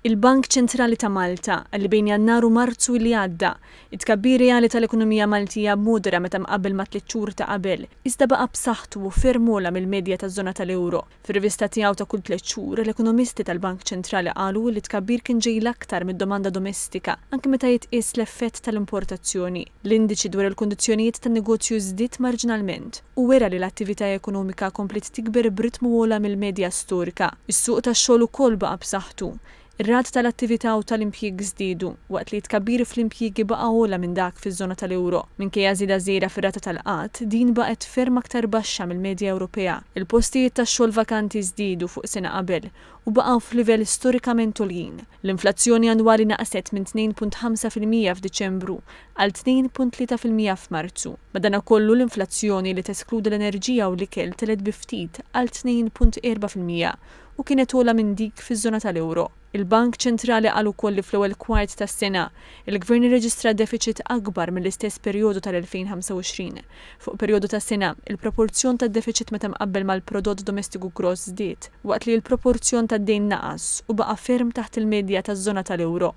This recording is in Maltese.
Il-Bank Ċentrali ta' Malta qal li bejn Jannar u Marzu li għadda, it-tkabbir reali tal-ekonomija Maltija modera meta mqabbel mat-tliet xhur ta' qabel, iżda baqa' b'saħħtu u ferm ogħla mill-medja taż-żona tal-euro. Fir-rivista tiegħu ta' kull tliet xhur, l-ekonomisti tal-Bank Ċentrali qalu li t-tkabbir kien ġej l-aktar mid-domanda domestika, anke meta jitqies l-effett tal-importazzjoni. L-indiċi dwar il-kundizzjonijiet tan-negozju żdied marġinalment u wera li l-attività ekonomika kompliet tikber b'ritmu ogħla mill-medja storika. Is-suq tax-xogħol ukoll baqa' b'saħħtu. Ir-rati tal-attività u tal-impjieg żdiedu, waqt li t-tkabbir fl-impjiegi baqa' ogħla minn dak fiż-żona tal-euro. Minkejja żieda żgħira fir-rata tal-qgħad, din baqgħet ferm aktar baxxa mill-medja Ewropea. Il-postijiet tax-xogħol vakanti żdiedu fuq sena qabel u baqgħu f'livell storikament għoljin. L-inflazzjoni annwali naqset minn 2.5% f'Diċembru għal 2.3% f'Marzu. Madankollu, l-inflazzjoni li teskludi l-enerġija u l-ikel telgħet bi ftit għal 2.4% u kienet ogħla minn dik fiż-żona tal-euro. Il-Bank Ċentrali qal ukoll li fl-ewwel kwart tas-sena, il-Gvern irreġistra defiċit akbar mill-istess perjodu tal-2025. Fuq perjodu ta' sena, il-proporzjon tad-defiċit meta mqabbel mal-prodott domestiku gross żdied, waqt li l-proporzjon tad-dejn naqas u baqa' ferm taħt il-medja taż-żona tal-euro.